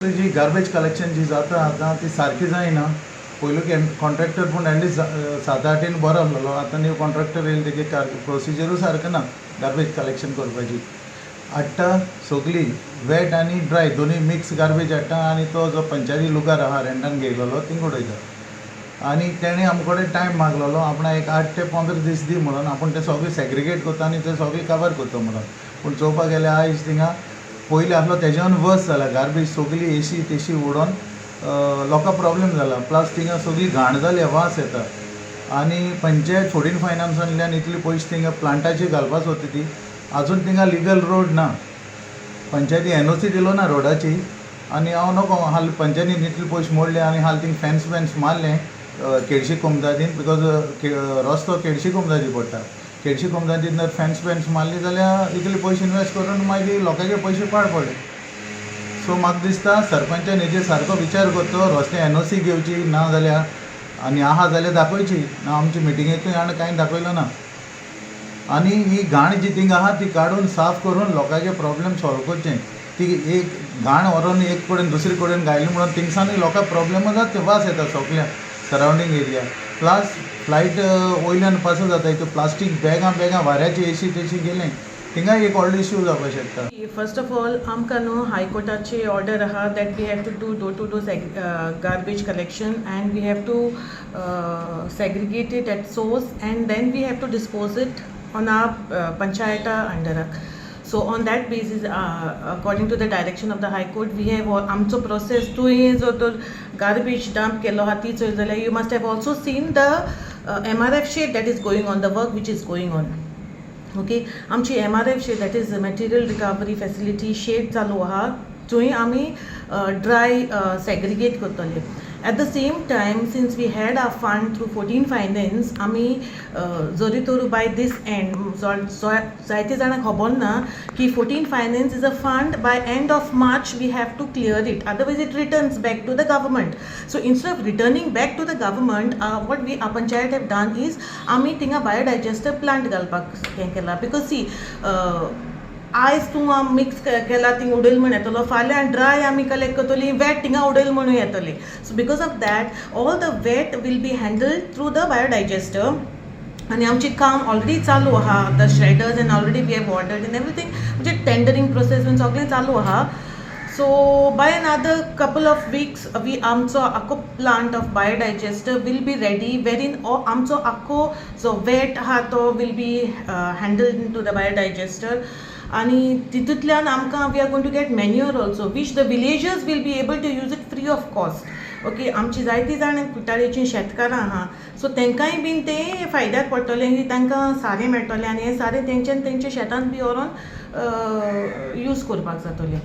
जी garbage collection जी जाता आतां ती सारकी जायना. पयलू कॉन्ट्रॅक्टर पूण एटलिस्ट 7-8 बरो आहलोलो. आतां न्यू कॉन्ट्रॅक्टर येयले, तेगे प्रोसिजरूय सारकें ना. गार्बेज कलेक्शन करपाची हाडटा सगली वेट आनी ड्राय दोनूय मिक्स गार्बेज हाडटा आनी तो जो पंचायती लुगार आहा रेंटान घेयलेलो थिंग उडयता. आनी तेणें आमचे कडेन टायम मागलेलो, आपणाक एक 8 ते 15 दीस दी म्हणून, आपूण ते सगळे सेग्रिगेट करता आनी ते सगळे कवर करता म्हणून. पूण चोवपाक गेल्यार आयज थिंगा पयलीं आसलो तेज्यान वर्स जाला. गार्बेज सगळी एशी तेशी उडोवन लोकांक प्रॉब्लेम जाला. प्लस थिंगा सगळी घाण जाल्या, वास येता. आनी पंचायत 14 फायनान्सांतल्यान इतले पयशे थिंगा प्लांटाचेर घालपा सोदता ती. आजून थिंगा लिगल रोड ना. पंचायती एनओसी दिलो ना रोडाची. आनी हांव नको हाल पंचायतीन इतले पयशे मोडले आनी हाल थिंग फेन्स वेन्स मारलें केळशी कोमजादीन, because रस्तो केळशी कोमजादी पडटा. केळशी कोमजादीन जर फेन्स वेन्स मारली जाल्यार इतले पयशे इनवेस्ट करून मागीर लोकांचे पयशे पाड पडले. सो म्हाका दिसता सरपंचान हेजेर सारको विचार करचो, रस्ते एनओसी घेवची ना जाल्यार आनी आहा जाल्यार दाखोवची ना. आमचे मिटिंगेकूय हाणें कांय दाखयलो ना. आनी ही घाण जी थिंगा आहा ती काडून साफ करून लोकांचे प्रॉब्लेम सॉल्व करचे. ती एक घाण व्हरोन एक कडेन दुसरे कडेन घायली म्हणून थिंगसानूय लोकांक प्रॉब्लेम जाता. वास येता सगळ्या सरावंडींग एरिया. प्लस फ्लायट वयल्यान पास जाता, हितून प्लास्टीक बॅगां बॅगां वाऱ्याची एशी तेशी गेलें, थिंगाय एक व्हडलो इश्यू जावपाक शकता. फर्स्ट ऑफ ऑल, आमकां न्हू हायकोर्टाची ऑर्डर आहा that we have to do door to door garbage collection and we have to segregate it at source and then we have to dispose it on our पंचायता अंडराक. So on that basis, according to the direction of the High Court, we have आमचो process. तुवें जो तो garbage dump केलो आहा ती चोयली जाल्यार you must have also seen the MRF shed that is going on, the work which is going on, okay? आमची MRF shed, that is material recovery facility shed चालू आहा, थंय आमी ड्राय सेग्रिगेट करतले. At the same time, since we had a fund through 14 Finance, आमी जरी तर बाय दीस एंड, जायते जाणांक खबर ना की 14 Finance is a fund, by end of March we have to clear it, otherwise it returns back to the government. So instead of returning back to the government, what we panchayat have done is आमी थिंगा बायोडायजेस्टर plant घालपाक हें केलां. Because C, आयज तूं mix केला thing उडयल म्हण येतलो, फाल्यां ड्राय आमी कलेक्ट करतली, वेट थिंगा उडयल म्हणून येतली. So because of that, all the wet will be handled through the biodigester. आनी आमची काम ऑलरेडी चालू आहा. The shredders and already we have ordered and everything, म्हणजे टेंडरींग प्रोसेस बीन सगळें चालू आहा. So by another couple of weeks we आमचो आख्खो plant of biodigester will be ready, wherein आमचो आख्खो जो वेट आहा तो will be handled to the biodigester. आनी तितूंतल्यान आमकां we are going to get manure also, which the villagers will be able to use it free of cost, okay? आमची जायतीं जाणां कुट्टाळेचीं शेतकारां आहा, सो तांकांय बीन तें फायद्याक पडटलें की तांकां सारें मेळटलें आनी हें सारें तेंच्यान तेंच्या शेतांत बी व्हरोन यूज करपाक जातलें.